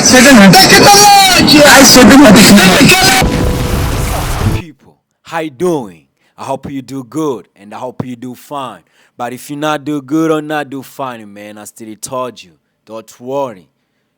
7 People, how you doing? I hope you do good and I hope you do fine. But if you not do good or not do fine, man, I still told you, don't worry.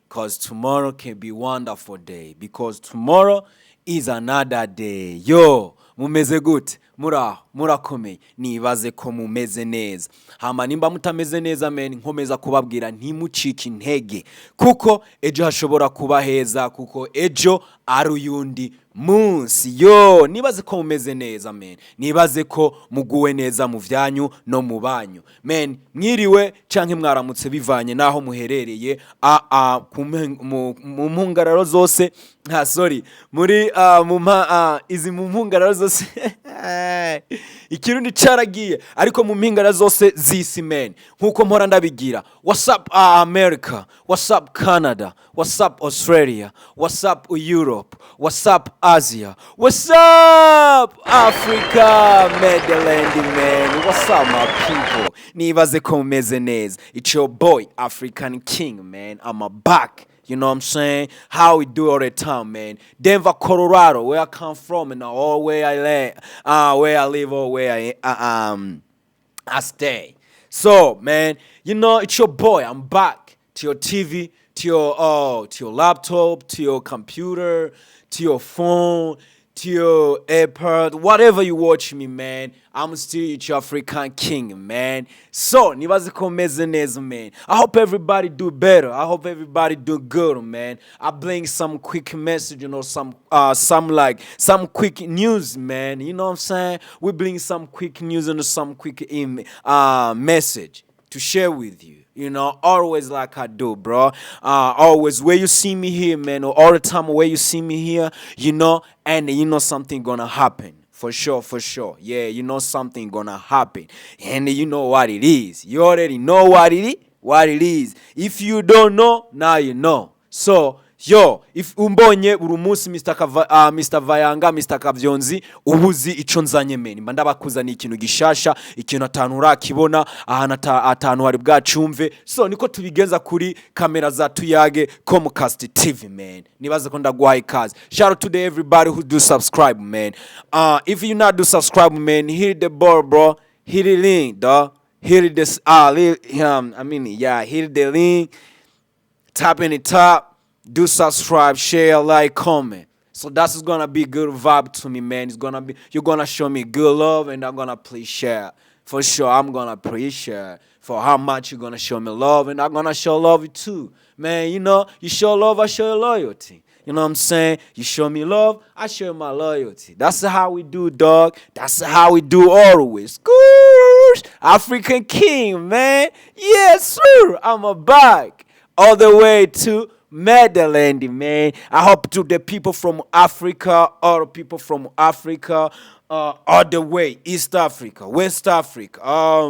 'Cause tomorrow can be wonderful day. Because tomorrow is another day. Yo, mumeze gute? Muraho, murakomeye. Nibaze ko mumeze neza. Hama nimba mutameze neza, man, nkomeza kubabwira ntimucike intege. Kuko ejo hashobora kuba heza, kuko ejo ari uyundi munsi. Yo, nibaze ko mumeze neza, man. Nibaze ko muguwe neza mu vyanyu no mu banyu. Man, mwiriwe canke mwaramutse bivanye naho muherereye a mu mpungararo zose. Ha, sorry, muri mu mpa izi mu mpungararo zose, ikirundi caragiye, ariko mu mpingara zose z'isi, man, nkuko mpora ndabigira. What's up, America? What's up, Canada? What's up, Australia? What's up, Europe? What's up, Asia? What's up, Africa, Motherland, man? What's up, my people? Nibaze ko mumeze neza. It's your boy African King, man. I'm a back. You know what I'm saying? How we do all the time, man. Denver, Colorado, where I come from, and all where I live, where I live, or where I stay. So, man, it's your boy. I'm back to your TV, to your laptop, to your computer, to your phone, to your iPad, whatever you watch me, man. I'm still your African King, man. So, nibaze ko meze neza, man. I hope everybody do better. I hope everybody do good, man. I bring some quick message, some like some quick news, man. You know what I'm saying? We bring some quick news and some quick message to share with you. Always like I do, bro. Always where you see me here, man, or all the time where you see me here, and you know something gonna happen. For sure, for sure. Yeah, you know something gonna happen. And you know what it is. You already know what it is. What it is. If you don't know, now you know. So, yo, if umbonye buri munsi Mr. Kava, Mr. Vayanga, Mr. Kavyonzi, ubuzi ico nzanye, man. Mba ndabakuzaniye ikintu gishasha, ikintu atanu urakibona, ahantu atanu hari bwacumve. So niko tubigenza kuri kamera za Tuyage Comcast TV, man. Nibaze ko ndaguhaye ikaze. Shout out to the everybody who do subscribe, man. If you not do subscribe, man, hit the bell, bro. Hit the link, dog. Hit this I mean, yeah, hit the link, tap in the top, do subscribe, share, like, comment. So that's gonna be good vibe to me, man. It's gonna be You're gonna show me good love, and I'm gonna please share. For sure, I'm gonna appreciate for how much you're gonna show me love, and I'm gonna show love too. Man, you show love, I show you loyalty. You know what I'm saying? You show me love, I show you my loyalty. That's how we do, dog. That's how we do always. Scoosh! African King, man. Yes, sir. I'm a back all the way to Motherland, man. I hope to the people from Africa, all the people from Africa, all the way East Africa, West Africa, I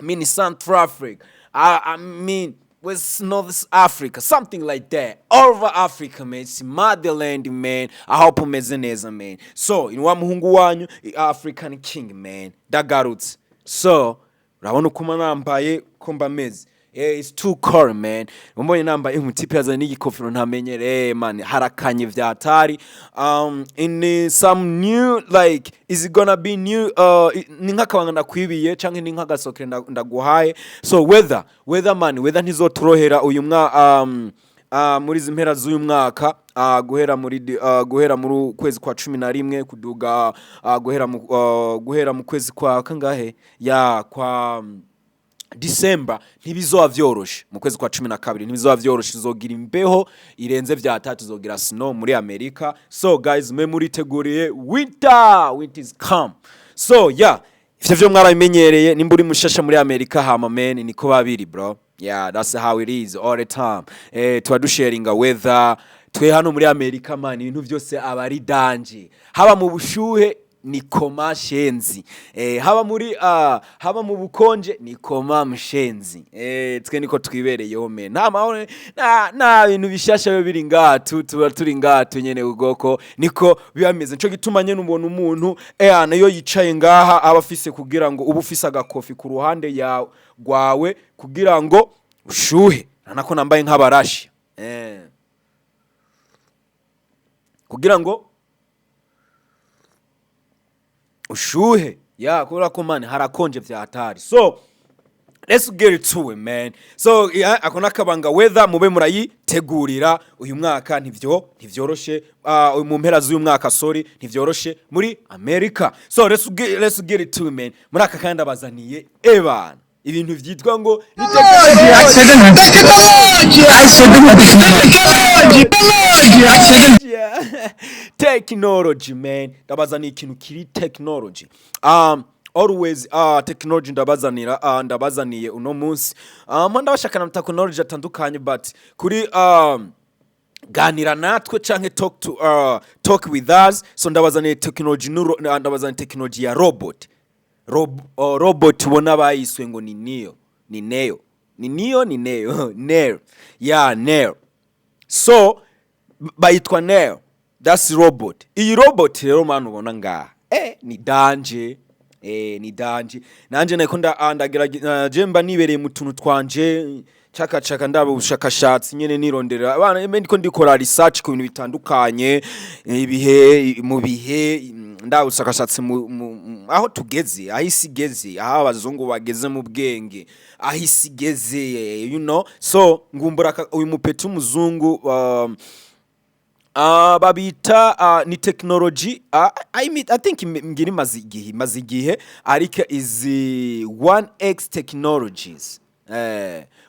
mean Central Africa, I mean West North Africa, something like that. All over Africa, man. It's motherland, man. I hope umeze neza, man. So, ni wa muhungu wanyu, African King, man. Ndagarutse. So, urabona uko nambaye ko mba meze. Yeah, it's too cold, man. Mbonye nambaye umutipe yazanye n'igikofero ntamenyere, man. Harakanye vyatari. In some new, like, is it gonna be new, ni nk'akabanga ndakwibiye canke ni nk'agasoke ndaguhaye. So weather, man, weather ntizotorohera uyu mwa muri izi mpera z'uyu mwaka, guhera muri kwezi kwa 11 kuduga, guhera mu kwezi kwa kangahe ya kwa December, ntibizoba vyoroshe. Mu kwezi kwa 12 ntibizoba vyoroshe, uzogira imbeho irenze vya tatu, uzogira snow muri Amerika. So guys, mwe muriteguriye winter, winter is come. So yeah, ivyo vyo mwarabimenyereye nimba uri mushasha muri Amerika. Hama man, niko babiri, bro. Yeah, that's how it is all the time. Tuba dusharinga weather. Twe hano muri Amerika, man, ibintu vyose aba ari danger. Haba mu bushuhe ni koma shenzi, haba mu bukonje ni koma mshenzi. Twe niko twibereyeho, man. Nta mahoro, nta bintu bishasha biba biri ngaha, tuba turi ngaha tu nyene ubwoko niko biba bimeze. Nico gituma nyene ubona umuntu nayo yicaye ngaha aba afise kugira ngo uba ufise agakofi ku ruhande yawe rwawe kugira ngo ushuhe. Nako nambaye nk'abarashi. Kugira ngo ushuhe ya, kubera ko, man, harakonje vya hatari. So let's get it to it, man. So yeah, ako nakabanga weather mube murayitegurira. Uyu mwaka ntivyoroshe, mu mpera z'uyu mwaka, sorry, ntivyoroshe muri America. So let's get it to it, man. Muri aka kandi abazaniye ebana ibintu vyitwa ngo ni Technology! Technology! Technology, man. Ndabazaniye ikintu kiri technology. Always technology ndabazanira, ndabazaniye uno munsi, ndabashakana na technology atandukanye, but kuri ganira natwe canke talk with us. So ndabazaniye technology nuro, ndabazaniye technology ya robot. Robot ubona bayiswe ngo ni Neo, ni Neo, ni Neo, ni Neo, Neo, yeah, Neo. So bayitwa Neo, that's robot. Iyi robot rero, man, ubona ngaha, ni danger, ni danger. Nanje nako ndagerageza, je mba nibereye mu tuntu twanje chaka chaka, ndaba ubushakashatsi nyene, nirondera abana mbe ndiko ndikora research ku bintu bitandukanye, ibihe mu bihe, ndaba ubushakashatsi aho tugeze, aho isi igeze, aho abazungu bageze mu bwenge, aho isi igeze. So ngumbura uyu mupeti w'umuzungu, babita ni technology, I mean, I think ngira imaze igihe, ariko izi 1X Technologies,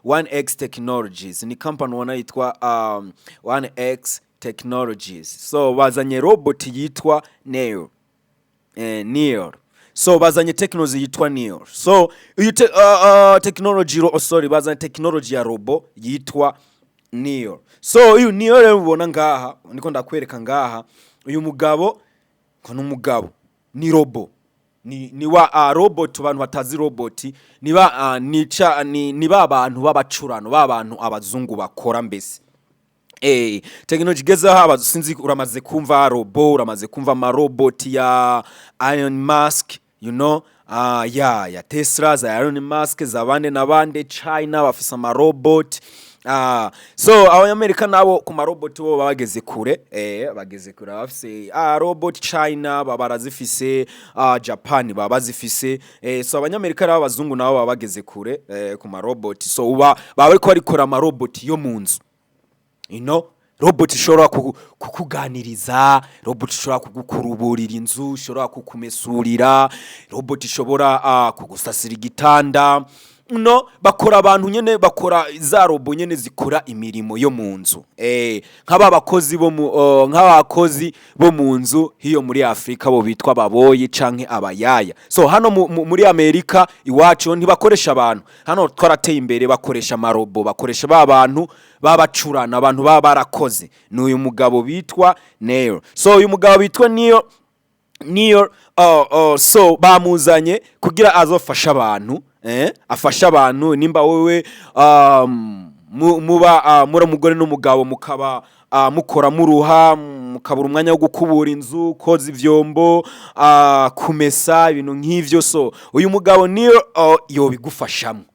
1X Technologies ni company ubona yitwa 1X Technologies. So bazanye robot yitwa Neo, Neo. So bazanye technology yitwa Neo. So uyu technology, oh, sorry, bazanye technology ya robot yitwa Neo. So uyu Neo rero ubona ngaha, niko ndakwereka ngaha, uyu mugabo ko ni umugabo, ni robot, ni wa robot. Abantu batazi robot ni ba nica ni ba bantu b'abacurano, ba bantu abazungu bakora mbese. Technology igeze aho sinzi uramaze kumva robot, uramaze kumva amarobot ya Elon Musk, ya Tesla, za Elon Musk, za bande na bande. China bafise amarobot. So abanyamerika nabo ku marobot bo bageze kure, bageze kure, bafise robot. China baba barazifise, Japan baba bazifise. So abanyamerika nabo, abazungu nabo baba bageze kure ku marobot. So uba baba bariko barikora amarobot yo mu nzu, robot ishobora kukuganiriza, robot ishobora kugukuruburira inzu, ishobora kukumesurira, robot ishobora kugusasira igitanda. No bakora abantu nyene, bakora za robot nyene zikora imirimo yo mu nzu, nk'aba bakozi bo mu nzu hiyo muri Afrika bo bitwa baboyi canke abayaya. So hano muri Amerika iwacu ntibakoresha abantu. Hano twarateye imbere, bakoresha amarobo, bakoresha ba bantu babacurana, abantu baba barakoze. Ni uyu mugabo bitwa Neo. So uyu mugabo bitwa Neo, so bamuzanye kugira azofashe abantu, afashe abantu. Nimba wewe muba muri umugore n'umugabo, mukaba mukora muruha, mukabura umwanya wo gukubura inzu, koza ivyombo, kumesa, ibintu nk'ivyo. So uyu mugabo niyo yobigufashamwo,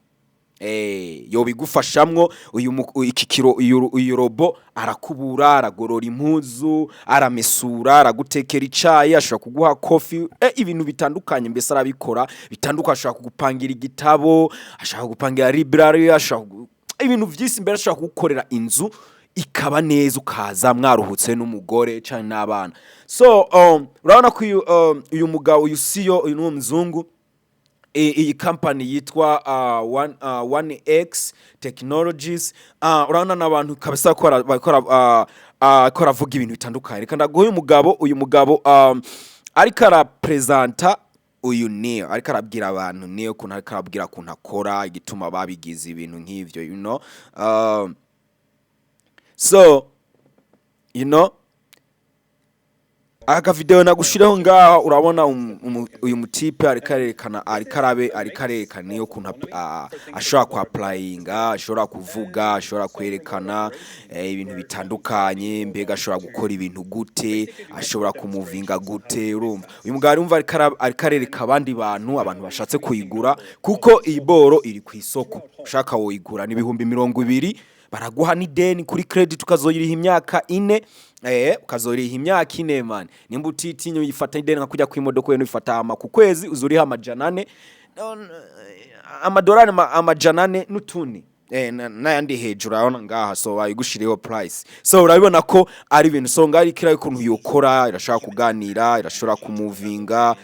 yobigufashamwo. Uyu iki kiro, uyu robot arakubura, aragorora impuzu, aramesura, aragutekera icayi, ashobora kuguha coffee, ibintu bitandukanye mbese arabikora bitandukanye. Ashobora kugupangira igitabo, ashobora kugupangira library, ashobora ibintu vyisi mbere, ashobora kugukorera inzu ikaba neza, ukaza mwaruhutse n'umugore canke n'abana. So urabona ko uyu mugabo, uyu siyo, uyu ni umuzungu. Iyi company yitwa 1X Technologies, urabona n'abantu kabisa ko bakora, ko aravuga ibintu bitandukanye. Reka ndaguha uyu mugabo ariko arapresenta uyu Neo, ariko arabwira abantu Neo ukuntu, ariko arabwira ukuntu akora, igituma babigize, ibintu nk'ivyo. So aka video nagushiraho ngaha, urabona uyu mutipe ariko arerekana, ariko arabe, ariko arerekana niyo kuntu ashobora ku applyinga, ashobora kuvuga, ashobora kwerekana ibintu bitandukanye. Mbega ashobora gukora ibintu gute, ashobora kumuvinga gute? Urumva uyu mugabo arumva ariko arereka abandi bantu, abantu bashatse kuyigura, kuko iyi boro iri ku isoko, ushaka woyigura ni 20,000. Baraguha n'ideni kuri credit, ukazoyiriha imyaka 4, ukazoyiriha imyaka 4, man. Nimba utitinye, uyifata ideni nka kujya kw'imodoka wenda uyifata, hama ku kwezi uzuriha 400, no, amadolari 400 n'utundi, n'ayandi hejuru urabona ngaha. So bayigushiriyeho price, so urabibona ko ari ibintu. So ngaho iriko ukuntu yokora, irashobora kuganira, irashobora kumuvinga,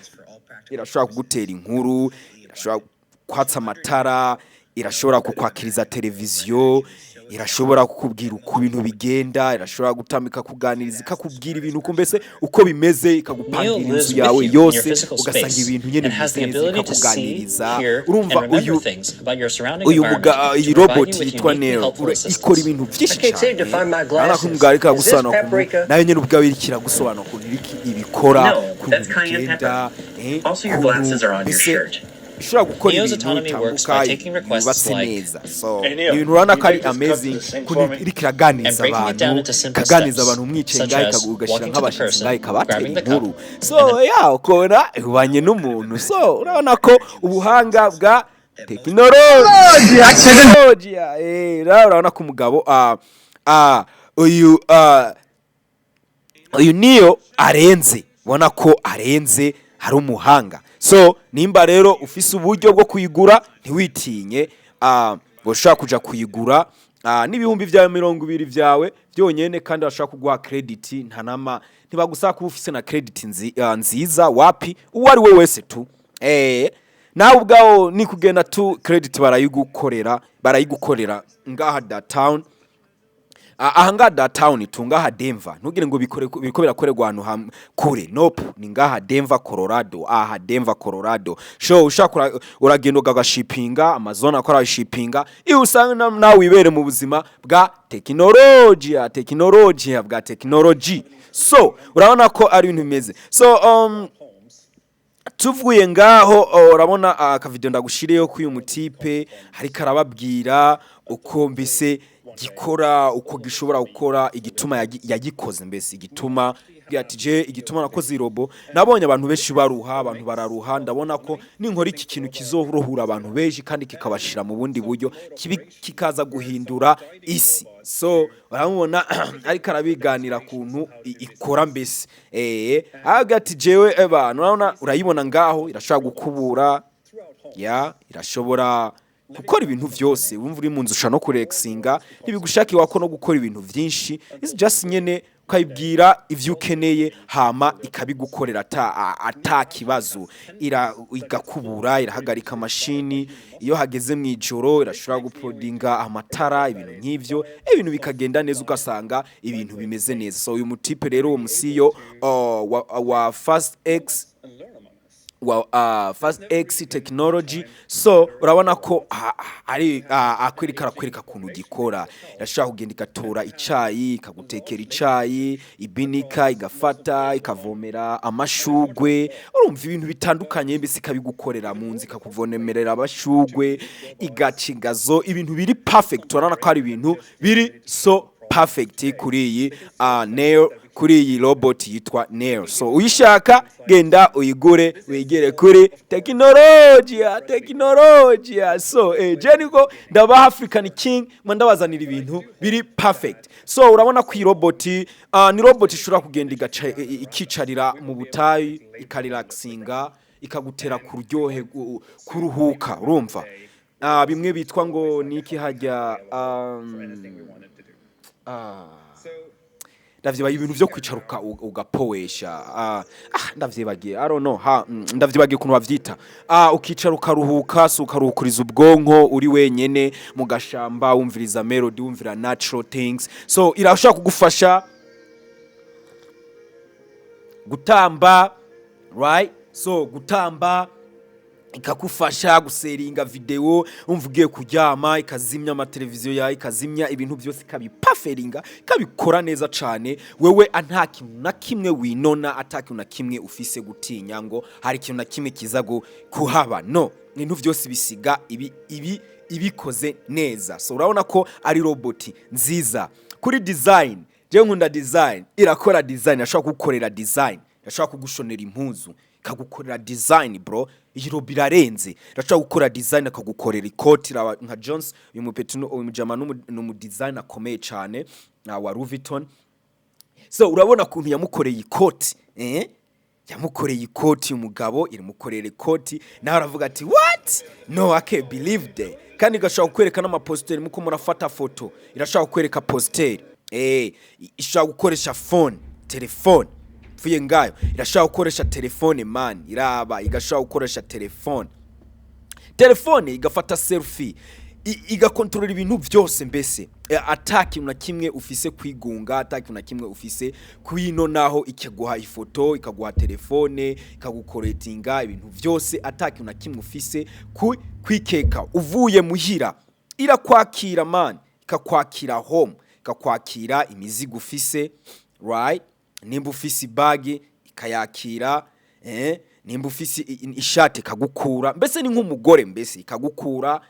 irashobora kugutera inkuru, irashobora kwatsa amatara, irashobora kukwakiriza televiziyo, irashobora kukubwira uko ibintu bigenda, irashobora gutambika, kuganiriza, ikakubwira ibintu uko mbese uko bimeze, ikagupangira inzu yawe yose, ugasanga ibintu nyene bimeze neza, ikakuganiriza. Urumva uyu muga, iyi robot yitwa Neo ikora ibintu byinshi cyane. Urabona ko umugabo ariko aragusobanura ukuntu nayo nyene ubwawe iriko iragusobanura ukuntu iriko ibikora, ukuntu bigenda, ukuntu mbese ishobora gukora ibintu bitambuka, yubatse neza. So ibintu urabona ko ari amazing ukuntu iriko iraganiriza abantu, ikaganiriza abantu mwicaye ngaho, ugashyira nk'abashitsi ngaho, ikabatera inkuru. So yeah, ukabona ubanye n'umuntu. So urabona ko ubuhanga bwa tekinolojiya, urabona ko umugabo uyu niyo arenze, ubona ko arenze, hari umuhanga. So nimba rero ufise uburyo bwo kuyigura, ntiwitinye, ushobora kuja kuyigura n'ibihumbi byawe 20 byawe byonyene, kandi bashobora kuguha credit. Nta nama, ntibagusaba kuba ufise na credit nziza, wapi, uwo ari we wese tu, nawe ubwawo ni kugenda tu, credit barayigukorera ngaha downtown. Aha ngaha downtown tu, ngaha Denver. Ntugire ngo biriko birakorerwa ahantu kure. Nope, ni ngaha Denver, Colorado, aha Denver, Colorado. So ushaka uragenda ugashipinga, Amazon akora shippinga, iyo usanga nawe wibere mu buzima bwa tekinolojiya bwa tekinoloji. So urabona ko ari ibintu bimeze. So tuvuye ngaho, oh, urabona akavideo ndagushiriyeho k'uyu mutipe ariko arababwira uko mbese gikora, uko gishobora gukora, igituma yagikoze, mbese igituma ati: "Je igituma nakoze irobo, nabonye abantu benshi baruha, abantu bararuha, ndabona ko ninkora iki kintu kizoruhura abantu benshi kandi kikabashira mu bundi buryo kikaza guhindura isi." So uramubona ariko arabiganira kuntu ikora mbese, avuga ati: "Jewe abantu." Urabona, urayibona ngaho, irashobora gukubura ya, irashobora gukora ibintu vyose. Wumva uri mu nzu, ushobora no kurelaxinga, ntibigushaka iwako no gukora ibintu vyinshi. It's just nyene ukayibwira ivyo ukeneye, hama ikabigukorera ata kibazo. Ira igakubura, irahagarika mashini iyo hageze mu ijoro, irashobora gupodinga amatara, ibintu nk'ivyo, ibintu bikagenda neza, ugasanga ibintu bimeze neza. So uyu mutipe rero, uwo musiyo wa Fast X, wa Fast X Technology. So urabona ko ari akwereka, arakwereka ukuntu gikora. Irashobora kugenda igatora icayi, ikagutekera icayi, ibinika, igafata, ikavomera amashugwe. Urumva ibintu bitandukanye mbese ikabigukorera mu nzu, ikakuvomerera amashugwe, igaca ingazo, ibintu biri perfect. Urabona ko ari ibintu biri so perfect kuri iyi Neo, kuri iyi robot yitwa Neo. So uyishaka, genda uyigure, wigere kuri tekinolojia. So je niko ndabaha African King, mwa ndabazanira ibintu biri perfect. So urabona ko iyi robot ni robot ishobora kugenda igaca ikicarira mu butayu, ikarelaxinga, ikagutera kuryohe, kuruhuka. Urumva bimwe bitwa ngo niki hajya, ndavyibagiye, ibintu vyo kwicara ugapowesha. Ndavyibagiye, I don't know, ha, ndavyibagiye ukuntu bavyita. Ukicara ukaruhuka, si ukaruhukuriza ubwonko uri wenyene mu gashamba, wumviriza melody, wumvira natural things. So irashobora kugufasha gutamba, right? So gutamba, ikakufasha guseringa video. Umva ugiye kuryama, ikazimya amateleviziyo yawe, ikazimya ibintu byose, ikabipaferinga, ikabikora neza cane. Wewe nta kintu na kimwe winona, ata kintu na kimwe ufise gutinya ngo hari ikintu na kimwe kiza kuhaba. No ibintu byose bisiga ibi ibikoze neza. So urabona ko ari robot nziza kuri design. Jewe nkunda design, irakora design, irashobora kugukorera design, irashobora kugushonera impuzu. Ikagukorera design, bro. Iyi robot irarenze, irashobora gukora design, akagukorera ikoti. Raba nka Jones, uyu mupeti, uyu mujama ni umu design akomeye cane wa Louis Vuitton. So urabona ukuntu yamukoreye ikoti, eh? Yamukoreye ikoti umugabo, irimukorera ikoti, nawe aravuga ati: "What? No, I can't believe that." Kandi igashobora kukwereka n'amaposteri muko murafata foto, irashobora kukwereka posteri, ishobora gukoresha phone, telefone pfuye ngayo, irashobora gukoresha telefone, man. Iraba igashobora gukoresha telefone igafata selfie, igakontorora ibintu byose mbese. Ata kintu na kimwe ufise kwigunga, ata kintu na kimwe ufise kwino, naho ikaguha ifoto, ikaguha telefone, ikagukoretinga ibintu byose, ata kintu na kimwe ufise kwikeka. Uvuye muhira irakwakira, man, ikakwakira home, ikakwakira imizigo ufise, right? Nimba ufise ibagi ikayakira, nimba ufise ishati ikagukura, mbese ni nk'umugore mbese, ikagukura,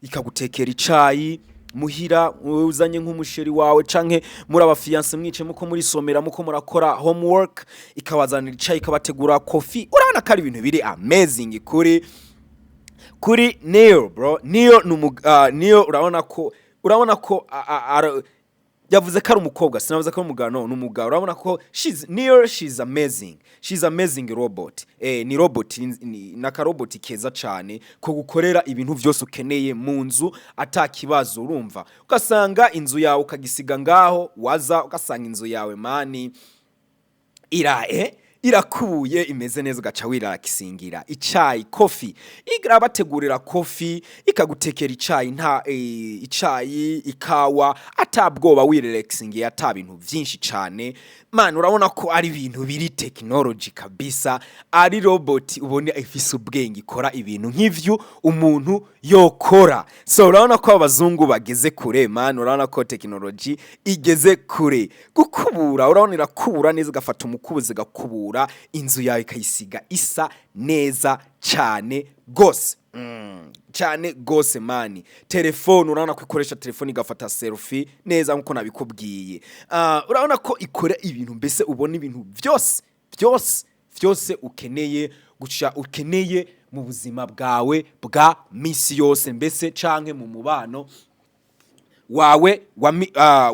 ikagutekera icayi muhira. Wowe uzanye nk'umusheri wawe canke muri abafiancé, mwicaye muko murisomera, muko murakora homework, ikabazanira icayi, ikabategura coffee. Urabona ko ari ibintu biri amazing kuri Neo, bro. Neo ni Neo, urabona ko yavuze ko ari umukobwa, sinavuze ko ari umugabo. No, ni umugabo. Urabona ko she's Neo, she's amazing, she's amazing robot. Ni robot, ni nakarobot keza cane ko gukorera ibintu vyose ukeneye mu nzu ata kibazo. Urumva, ugasanga inzu yawe ukagisiga ngaho, waza ugasanga inzu yawe, man, ira irakubuye, imeze neza, ugaca wirelaxingira icayi, coffee, irabategurira coffee, ikagutekera icayi, nta icayi, ikawa, atabwoba, wirelaxingiye, ata bintu vyinshi cane, man. Urabona ko ari ibintu biri technology kabisa, ari robot ubona ifise ubwenge, ikora ibintu nk'ivyo umuntu yokora. So urabona ko abazungu bageze kure, man. Urabona ko technology igeze kure. Gukubura, urabona irakubura neza, ugafata umukubuzi igakubura inzu yawe, ikayisiga isa neza cyane gose, cyane gose, man. Telefone, urabona ko ikoresha telefone, igafata selfie neza nkuko nabikubwiye. Urabona ko ikora ibintu mbese ubona ibintu byose byose byose ukeneye guca, ukeneye mu buzima bwawe bwa misi yose mbese, canke mu mubano wawe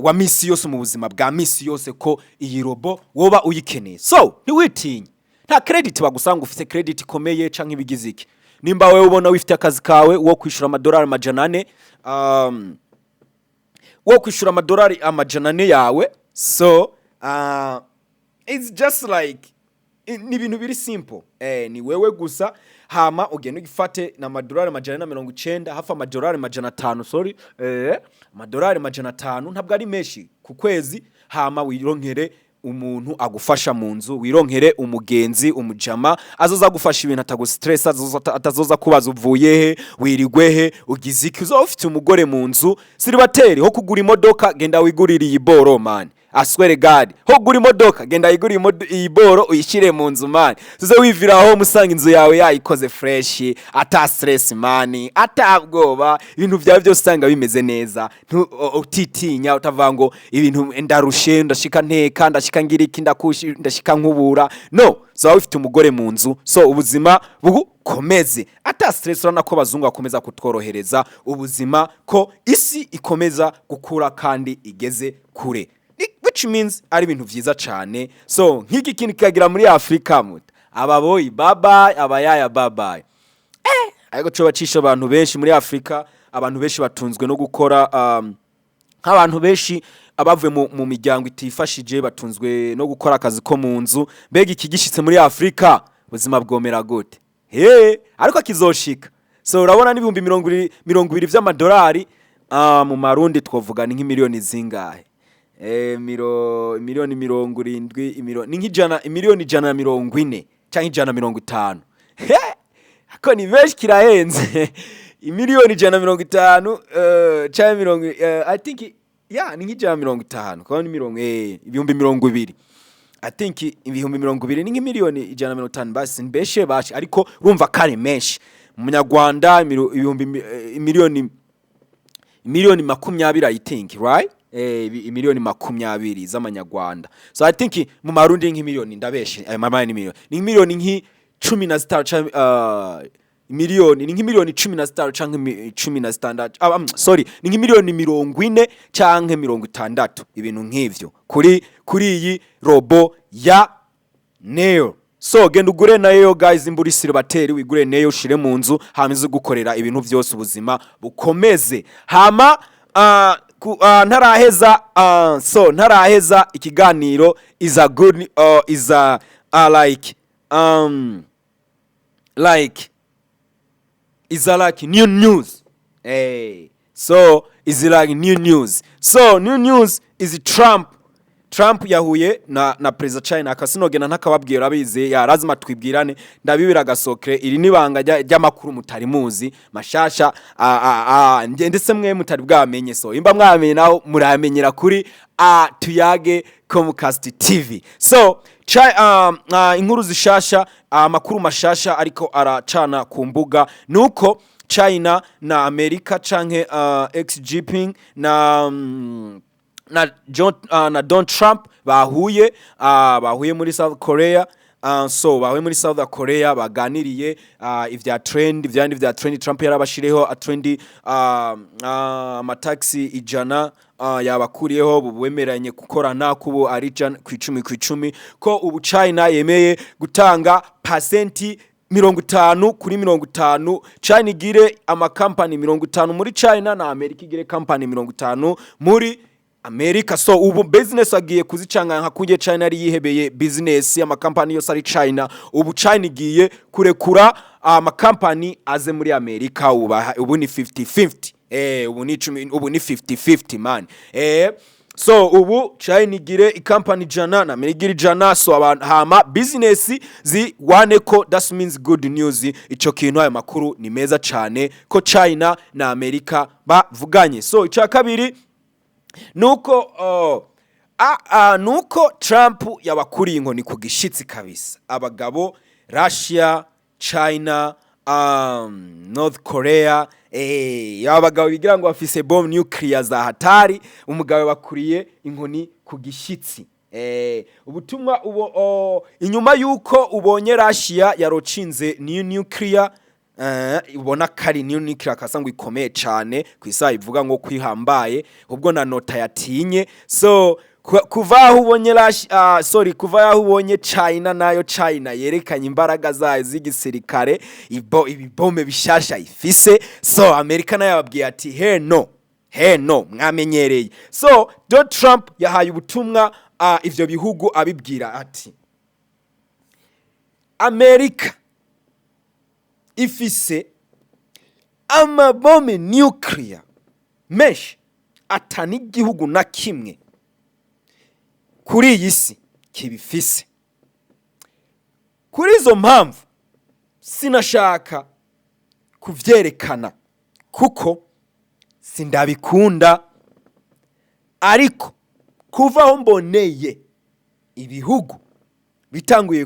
wa misi yose, mu buzima bwa misi yose, ko iyi robot woba uyikeneye. So ntiwitinye, nta credit bagusanga ufite credit ikomeye canke ibigize iki. Nimba wewe ubona wifite akazi kawe wo kwishura amadolari 400, wo kwishura amadolari 400 yawe, so it's just like ni ibintu biri simple. Ni wewe gusa, hama ugenda ugifate na amadolari 490, hafi amadolari 500, sorry, amadolari 500 ntabwo ari menshi ku kwezi. Hama wironkere umuntu agufasha mu nzu, wironkere umugenzi, umujama azoza gufasha ibintu, atagustress, atazoza kubaza uvuye he, wirigwe he, ugize iki. Uzoba ufite umugore mu nzu. Célibataire, ho kugura imodoka genda wigurire iyi boro, man. I swear to God, ho kugura imodoka genda wigurire iyi boro, uyishyire mu nzu, man. Tuze wivira aho musanga inzu yawe yayikoze fresh, ata stress, man, ata bwoba, ibintu byawe byose usanga bimeze neza. Utitinya, utavuga ngo ibintu ndarushe, ndashika nteka, ndashika ngira iki, ndakushi, ndashika nkubura. No zaba ufite umugore mu nzu, so ubuzima bukomeze ata stress. Urabona ko abazungu bakomeza kutworohereza ubuzima, ko isi ikomeza gukura kandi igeze kure. Which means ari ibintu vyiza cane. So nk'iki kintu kikagira muri Afrika, muta ababoyi bye bye, abayaya bye bye. Ariko co bacisha abantu benshi muri Afrika, abantu benshi batunzwe no gukora, nk'abantu benshi abavuye mu miryango itifashije batunzwe no gukora akazi ko mu nzu. Mbega iki gishitse muri Afrika, ubuzima bwomera gute? He, ariko kizoshika. So urabona n'ibihumbi 20 vy'amadolari, mu marundi twovuga ni nk'imiliyoni zingahe? Miliyoni 70, ni nk'ijana, miliyoni 140 canke 150. He, ako ni benshi, kirahenze. Imiliyoni 150, canke mirongo, I think, yeah, ni nk'150, kuko ni mirongo, 20,000. I think 20,000 ni nk'imiliyoni 150. Basi mbeshe bashi, ariko urumva ko ari menshi mu munyarwanda. Ibihumbi miliyoni 20, I think, right? Miliyoni 20 z'amanyarwanda. So I think mu Marundi nk'imiliyoni, ndabeshe, ayo mamaye ni miliyoni, ni miliyoni nki 15 miliyoni, ni nk'imiliyoni 15 canke 16, sorry, ni nk'imiliyoni 40 canke 60, ibintu nk'ivyo, kuri iyi robot ya Neo. So genda ugure nayo guys, imburi célibataire, wigure Neo ushire mu nzu, hama ize gukorera ibintu vyose, ubuzima bukomeze. Hama ntaraheza, so ntaraheza ikiganiro, is a good is a like is a like new news. Hey, so is like new news. So new news is Trump yahuye na President China. Akasinogena ntakababwira, abizi ya lazima twibwirane, ndabibira agasokre. Iri nibanga ry'amakuru mutari muzi mashasha, ndetse mwe mutari bwamenye. So imba mwamenye naho muramenyera kuri Tuyage Comcast TV. So inkuru zishasha, amakuru mashasha ariko aracana ku mbuga nuko China na Amerika canke Xi Jinping na Donald Trump bahuye muri South Korea. So bahuye muri South Korea, baganiriye ivya trend, ivyandi vya trend. Trump yarabashireho a trend, amataxi 100 yabakuriyeho, bubemeranye gukorana kubu ari 100 ku 10 ku 10, ko ubu China yemeye gutanga pasenti 50 kuri 50. China igire amakampani 50 muri China, na Amerika igire kampani 50 muri Amerika. So ubu business agiye kuzicanga nka kunye China yari yihebeye business, amakampani yose ari China. Ubu China igiye kurekura amakampani aze muri Amerika. Ubu ni 50-50, ubu ni 10, ubu ni 50-50 man. So ubu China igire ikampani 100 na Amerika igire 100. So abantu hama business ziwane ko that means good news. Ico kintu, ayo makuru ni meza cane ko China na Amerika bavuganye. So ica kabiri nuko nuko Trump yabakuriye inkoni ku gishitsi kabisa abagabo Russia, China, North Korea, abagabo bigira ngo bafise bomb nuclear za hatari. Umugabo bakuriye inkoni ku gishitsi. Ubutumwa ubo inyuma yuko ubonye Russia yarocinze new nuclear, ubona kari new nuclear kasa ngo ikomeye cane ku isaha ivuga ngo kwihambaye, ubwo na nota yatinye. So kuva aho ubonye Russia, sorry, kuva aho ubonye China, nayo China yerekanye imbaraga zayo z'igisirikare, ibibombe bishasha ifise. So Amerika nayo yababwiye ati "He no, he no, mwamenyereye." So Donald Trump yahaye ubutumwa ivyo bihugu, abibwira ati Amerika ifise amabome nuclear menshi atani igihugu na kimwe kuri iyi si kibifise. Kuri izo mpamvu sinashaka kuvyerekana kuko sindabikunda, ariko kuva aho mboneye ibihugu bitanguye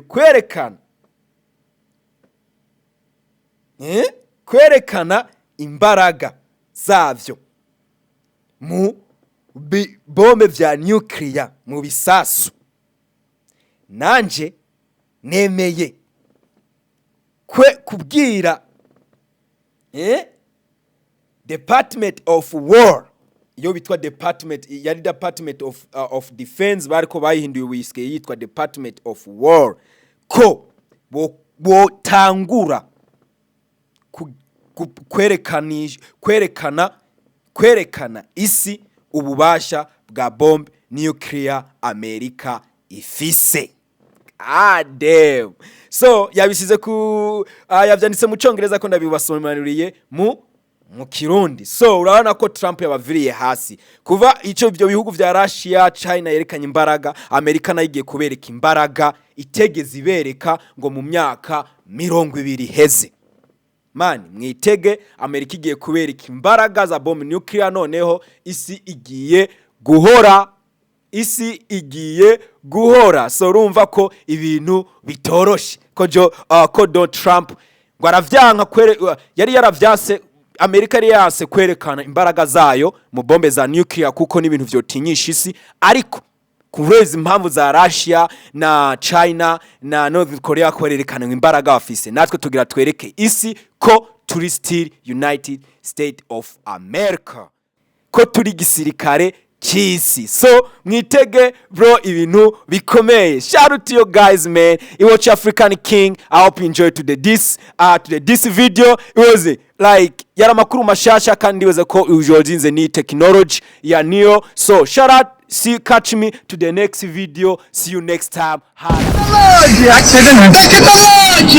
kwerekana imbaraga zavyo mu bibombe vya nuclear, mu bisasu, nanje nemeye kwe kubwira Department of War, iyo bitwa department, yari Department of Defense, bariko bayihinduye, ubu isigaye yitwa Department of War, ko botangura kwerekana isi ububasha bwa bombe nuclear Amerika ifise. Ah, damn. So yabisize ku yavyanditse mu Congereza, ko ndabibasobanuriye mu Kirundi. So urabona ko Trump yabaviriye hasi. Kuva ico ibyo bihugu vya Russia, China yerekanye imbaraga, Amerika nayo igiye kubereka imbaraga itegeze ibereka ngo mu myaka 20 heze. Mani mwitege, Amerika igiye kubereka imbaraga za bombe nuclear. Noneho isi igiye guhora, isi igiye guhora. So urumva ko ibintu bitoroshe ko Donald Trump ngo aravyanka kwere, yari yaravyanse. Amerika yari yanse kwerekana imbaraga zayo mu bombe za nuclear, kuko n'ibintu vyotinyisha isi. Ariko kubera impamvu za Russia na China na North Korea kwerekana imbaraga bafise, natwe tugira twereke isi ko turi still United States of America, ko turi gisirikare cy'isi. So mwitege, bro, ibintu bikomeye. Shout out to you guys, man. It was your African King. I hope you enjoyed to the this video. It was like yari amakuru mashasha, kandi ndibaza ko ujozinze ni technology ya neo. So shout out, see, catch me to the next video. See you next time. Technology.